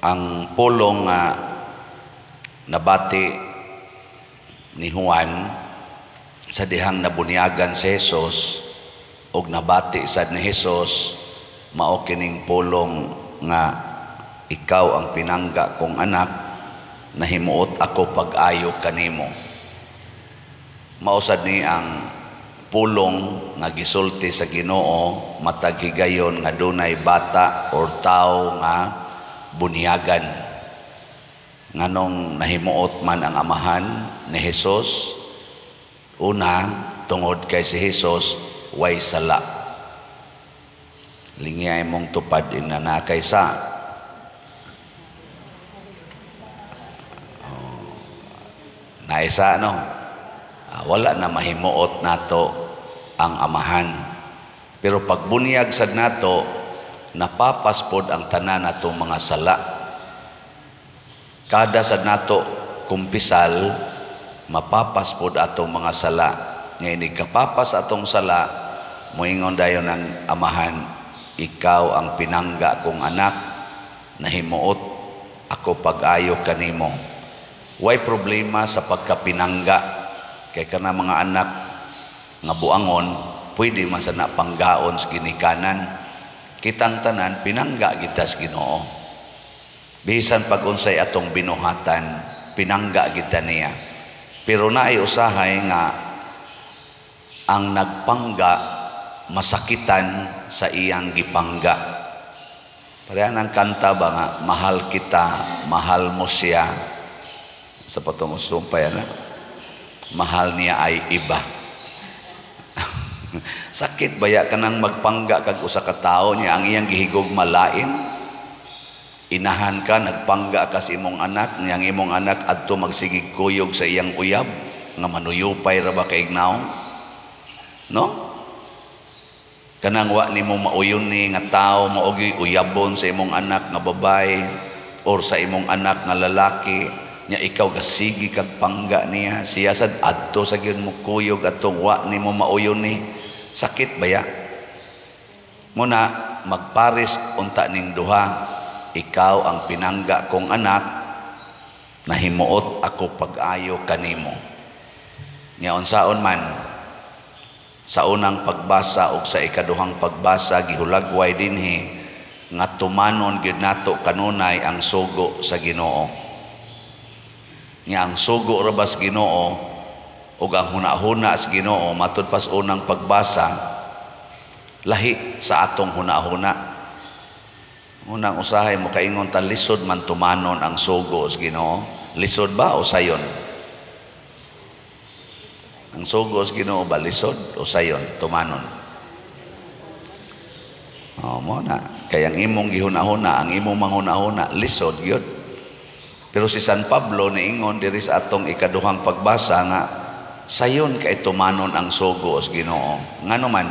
Ang pulong nga nabati ni Juan sa dihang nabunyagan si Jesus ug nabati sad ni Jesus, mao kining pulong nga "Ikaw ang pinangga kong anak, nahimuot ako pag-ayo kanimo." Mao sad ni ang pulong nga gisulti sa Ginoo matag higayon nga dunay bata or tao nga bunyagan. Nganong nahimuot man ang amahan ni Jesus? Una, tungod kay si Jesus way sala. Lingiyay mong tupad ina na kay sa oh, naisa no. Wala na mahimuot nato ang amahan. Pero pagbunyag sad nato, napapaspod ang tanan natong mga sala. Kada sad nato kumpisal, mapapaspod atong mga sala. Nga inig kapapas atong sala, moingon dayon ang amahan, "Ikaw ang pinangga kong anak, nahimuot ako pag-ayo kanimo." Way problema sa pagkapinangga kay kana mga anak nga buangon, pwede man sa na panggaon sa ginikanan. Kitang tanan pinangga kita sa Ginoo. Bisan pag unsay atong binuhatan, pinangga kita niya. Pero naay usahay nga ang nagpangga masakitan sa iyang gipangga. Pareha ng kanta ba nga, "Mahal kita, mahal mo siya." Sa patong sumpay na, mahal niya ay iba. Sakit baya kanang magpangga kag usa ka tawo niya ang iyang gihigog malain. Inahan ka, nagpangga ka sa imong anak, niya ang imong anak adto magsigig kuyog sa iyang uyab nga manuyupay ra ba kay ignaw? No? Kanang wa nimo mauyon ni nga tao mao gyud uyabon sa imong anak nga babae or sa imong anak nga lalaki nya ikaw gasigi kag pangga niya, siya sad adto sa gyud mo kuyog atong wa nimo mauyon ni. Sakit baya. Muna magpares unta ning duha, "Ikaw ang pinangga kong anak, nahimuot ako pag-ayo kanimo." Nya unsaon man, sa unang pagbasa ug sa ikaduhang pagbasa gihulagway dinhi nga tumanon gyud nato kanunay ang sugo sa Ginoo. Nya ang sugo ra ba sa Ginoo ug ang hunahuna sa Ginoo matud pas unang pagbasa lahi sa atong hunahuna. Unang usahay mo kaingon ta, lisod man tumanon ang sugo sa Ginoo. Lisod ba o sayon? Ang sugo sa Ginoo ba, lisod o sayon tumanon? Oh, mo na. Kay ang imong gihunahuna, ang imong manghunahuna, lisod gyud. Pero si San Pablo niingon diri sa atong ikaduhang pagbasa nga sayon kay tumanon ang sugo sa Ginoo. Ngano man?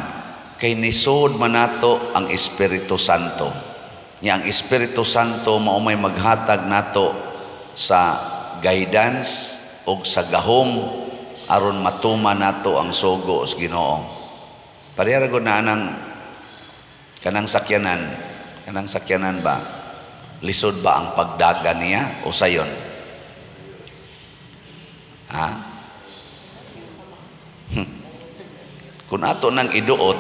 Kay nisod man nato ang Espiritu Santo. Nya ang Espiritu Santo mao may maghatag nato sa guidance ug sa gahom aron matuman nato ang sugo sa Ginoo. Pareha ra gud na anang kanang sakyanan ba? Lisod ba ang pagdaga niya o sayon? Ha? Kung ato nang iduot,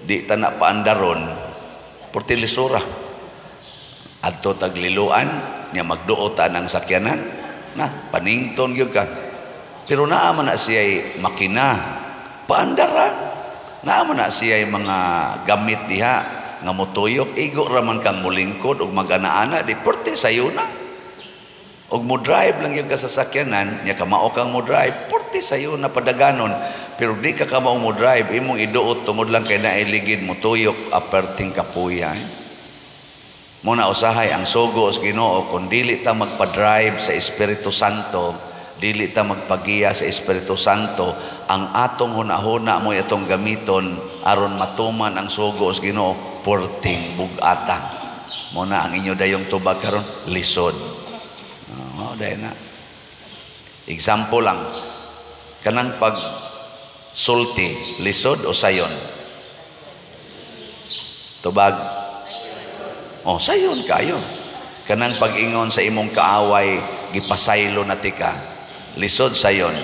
di ta na paandaron, porti lisura. Adto tagliluan, niya magduot ta ng sakyanan, na, panington gyud ka. Pero naa man na siya'y makina, paandara. Naa man na siya'y mga gamit diha, nga motuyok, igo raman kang mulingkod ug mag-ana-ana, di porte sayo na. Og mo drive lang yung kasasakyanan, nya kamao kang mo drive, porte sayo na padaganon. Pero di ka kamao mo drive, imong iduot tungod lang kay nailigid mo tuyok aperting kapuya. Muna usahay ang sugo sa Ginoo, kung dili ta magpa-drive sa Espiritu Santo, dili ta magpagiya sa Espiritu Santo, ang atong hunahuna mo atong gamiton aron matuman ang sugo sa Ginoo, porting bugata. Muna ang inyo dayong tubag karon lisod. Oh, dahil na. Example lang, kanang pag sulti, lisod o sayon? Tubag. Oh, sayon kayo. Kanang pag-ingon sa imong kaaway, gipasaylo na tika. Lisod sayon.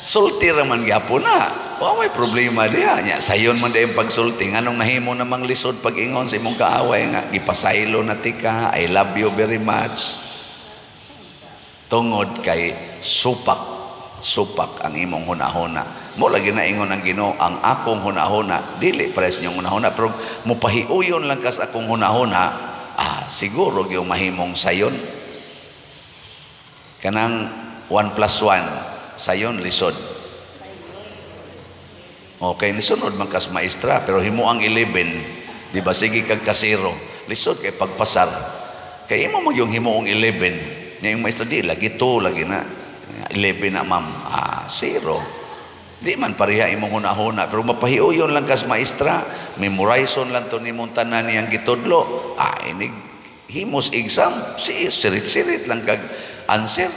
Sulti raman gyapon na. Wa may problema diha. Nya sayon man dayong pagsulti. Nganong nahimo namang lisod pag-ingon sa imong kaaway nga gipasaylo na tika, I love you very much. Tungod kay supak, supak ang imong hunahuna. Mo lagi na ingon ang Ginoo, ang akong hunahuna dili pares inyong hunahuna, pero mopahiuyon lang kas akong hunahuna, siguro gyud mahimong sayon. Kanang 1 plus 1 sayon lisod. Okay, nisunod man kas maestra, pero himo ang 11, di ba sige kag ka-zero, lisod kay pagpasar. Kay imo mo yung himuong 11, nya yung maestra di lagi 2 lagi na 11 na ma'am, 0. Di man pareha imong hunahuna, pero mapahiuyon lang kas maestra, memorizon lang to nimong tanan niyang gitudlo. Inig himos exam, si sirit-sirit lang kag answer.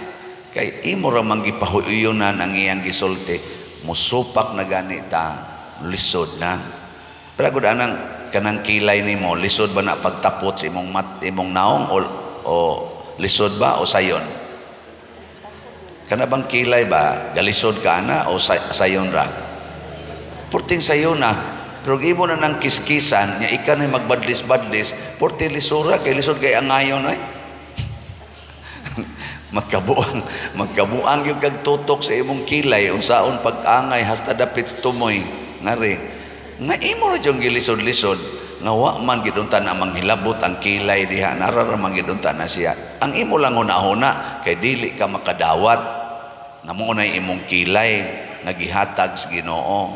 Kay imo ra man gipahiuyonan ang iyang gisulti, musupak na gani ta, lisod na. Pero gud anang kanang kilay nimo, lisod ba na pagtapot sa imong mat, imong naong o lisod ba o sayon? Kana bang kilay ba galisod ka ana o sayon ra? Porting sayon na. Pero imo na nang kiskisan nya ika na magbadlis-badlis, porting lisura kay lisod kay angayon ay. Magkabuang yung kag tutok sa imong kilay unsaon pag-angay hasta dapit sa tumoy ngari nga imo ra jung gilisod-lisod nga wa man gid unta na manghilabot ang kilay diha, nara ra man gid unta na siya. Ang imo lang hunahuna kay dili ka makadawat nga mo nay imong kilay nga gihatag sa Ginoo.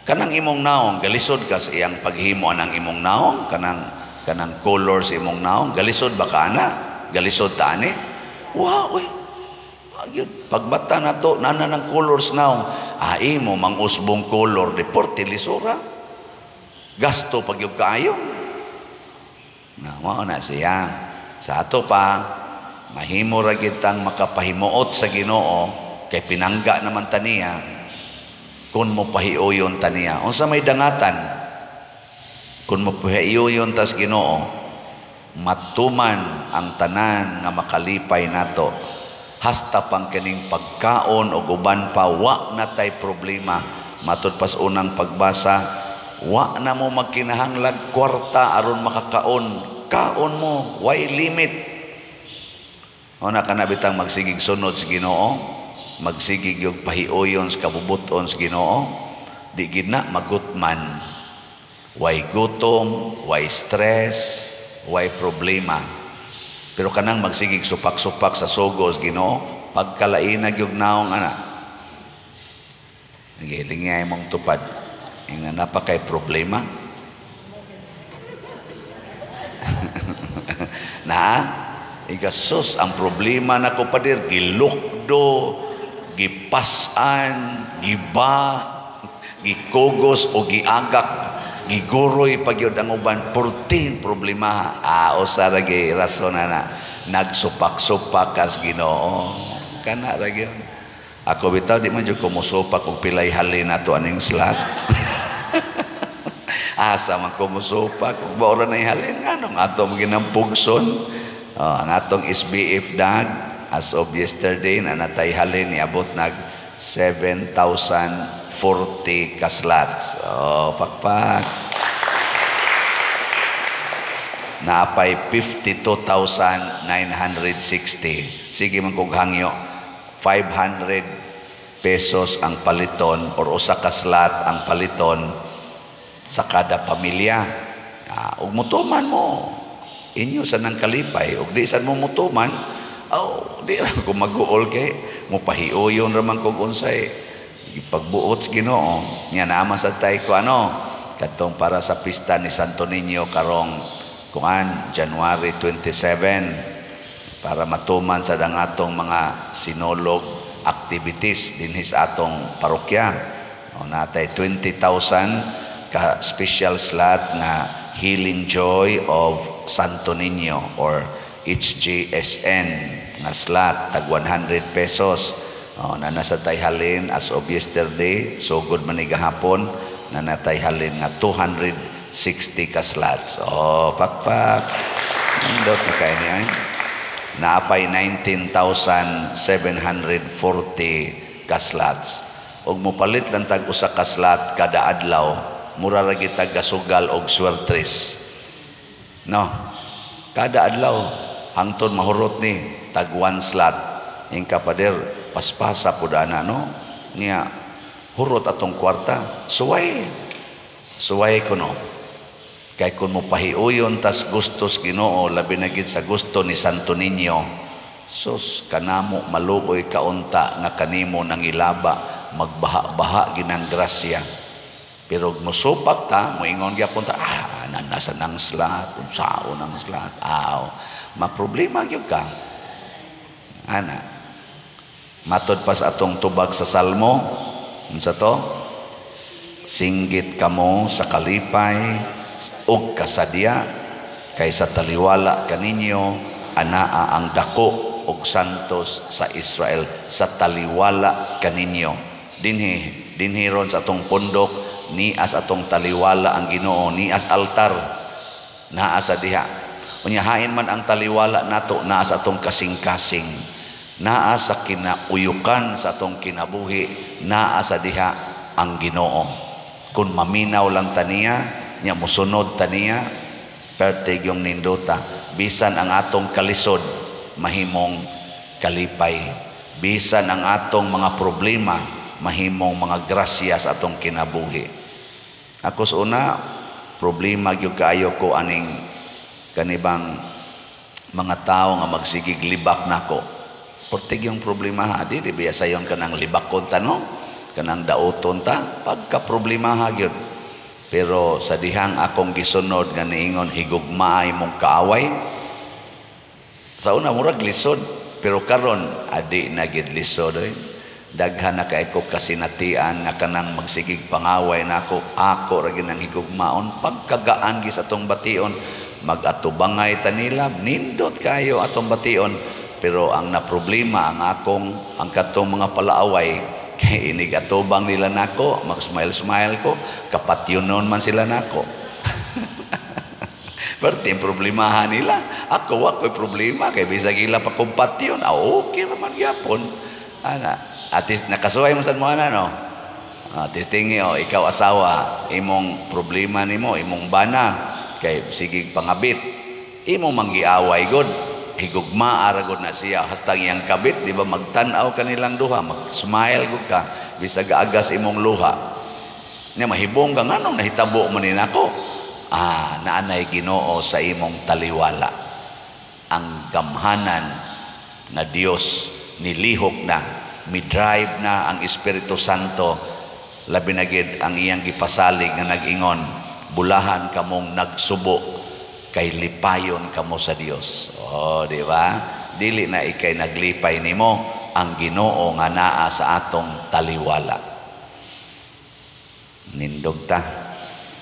Kanang imong naong galisod ka sa iyang paghimo anang imong naong, kanang color sa imong naong galisod ba ka ana? Galisod ta ani? Wow, uy. Pagbata na to, nana ng colors naong. Imo mang usbong color, deporte lisura. Gasto pag yung kaayo. Na, mao na siya. Sa ato pa, mahimo ra kitang makapahimuot sa Ginoo, kay pinangga naman taniya, kung mo pahiuyon taniya. Unsa may dangatan? Kung mo pahiuyon tas Ginoo, matuman ang tanan nga makalipay nato. Hasta pang kining pagkaon o uban pa, wa na tay problema. Matud pas unang pagbasa, wa na mo magkinahanglag kwarta aron makakaon. Kaon mo, why limit? O na kana bitang magsigig sunod sa Ginoo, magsigig yung pahiuyon sa kabubuton sa Ginoo, di gid na magutman. Why gutom, why stress, why problema. Pero kanang magsigig supak-supak sa sugos Ginoo, pagkalainag yung naong ana. Nagilingay mong tupad. Nga napakay problema. Na, igasos ang problema na ko padir, gilukdo, gipasan, giba, gikogos o giagak, giguroy pagyud ang uban, 14 problema. Usa ra gyud rason na nagsupak-supak kas Ginoo. Kana ra gyud. Ako bitaw di man jud ko mosupak og pilay halin nato aning slot. Asa man ko mosupak ug baora nay halin nganong ato ginampugson. Oh, ang atong SBF dag as of yesterday na natay halin niabot nag 7,040 ka slots. Oh, pakpak. Naapay 52,960. Sige man kog hangyo, 500 pesos ang paliton or usa ka slot ang paliton sa kada pamilya. Ug mutuman mo, inyo sa nang kalipay. Ug di sad mo mutuman, oh, di ra ko mag-uol kay mopahiuyon ra man kog unsay ipagbuot sa Ginoo. Nya naama sad tay ko ano kadtong para sa pista ni Santo Niño karong kuan January 27 para matuman sa ang atong mga sinulog activities dinhi sa atong parokya. O, natay 20,000 ka special slot nga Healing Joy of Santo Niño or HJSN nga slot tag 100 pesos. O, na nasa tay halin as of yesterday, sugod man ni gahapon, na natay halin nga 200 60 ka slots. Oh, pakpak. Nindot na kay niya. Eh. Naapay 19,740 ka slots. Og mopalit lang tag usa ka slot kada adlaw, mura ra gyud gasugal og swertres. No. Kada adlaw hangtod mahurot ni tag one slot. Ingka, "Pader, paspasa pud ana, no?" Niya hurot atong kwarta. Suway. Suway kuno. Kay kung mo pahiuyon tas gustos Ginoo, labi na gid sa gusto ni Santo Niño, sus, kanamo maluoy kaunta nga kanimo nangilaba, magbaha-baha ginang grasya. Pero musupak ta, moingon gyapon ta, "Ah, nasa nang slot, unsao nang slot?" Aw, maproblema gyud ka. Ana. Matod pa sa atong tubag sa Salmo, unsa to? Singgit kamo sa kalipay ug kasadya kay sa taliwala kaninyo anaa ang dako og santos sa Israel, sa taliwala kaninyo. Dinhi, dinhi ron sa atong pundok, nias atong taliwala ang Ginoo, nias altar, naa sa diha. Unya hain man ang taliwala nato, naa sa atong kasing-kasing, naa sa kinauyukan sa atong kinabuhi, naa sa diha ang Ginoo. Kung maminaw lang taniya nya musunod taniya, pertig yung nindota. Bisan ang atong kalisod mahimong kalipay, bisan ang atong mga problema mahimong mga grasya sa atong kinabuhi. Ako sa una, problema gyud kaayo ko aning kanibang mga tao nga magsigig libak nako. Pertig yung problema ha, di biya sayon kanang libakon ta, no? Kanang dauton ta, pagka problema ha gyud. Pero sa dihang akong gisunod nga niingon, "Higugmaay mong kaaway." Sa una murag lisod, pero karon adi na gid lisod oy. Daghan na kay ko kasinatian nga kanang magsigig pangaway nako, ako ra gyud ang higugmaon, pagkagaan gi sa atong bation, mag-atubangay ta nila, nindot kayo atong bation. Pero ang na problema ang akong ang katong mga palaaway kay inig atubang nila nako, mag-smile-smile ko, kapatyonon man sila nako. Perti ang problemahan nila. Ako, wa ko'y problema kay bisag ila pa kumpatyon, ah, okay raman gyapon. Ana, atis nakasuway mo sad mo ana, no? Ah, testingi oh, ikaw asawa, imong problema nimo, imong bana kay sige pangabit. Imo manggiaway god, higugma ara gud na siya hastang iyang kabit, di ba magtan-aw kanilang duha, mag-smile gud ka bisag agas imong luha. Nya mahibong ka, nganong nahitabo man ni nako? Ah, naanay Ginoo sa imong taliwala. Ang gamhanan na Dios nilihok na, mi-drive na ang Espiritu Santo, labi na gid ang iyang gipasalig nga nag-ingon, "Bulahan kamong nagsubo kay lipayon kamo sa Dios." Oh, di ba? Dili na ikay naglipay nimo, ang Ginoo nga naa sa atong taliwala. Nindog ta.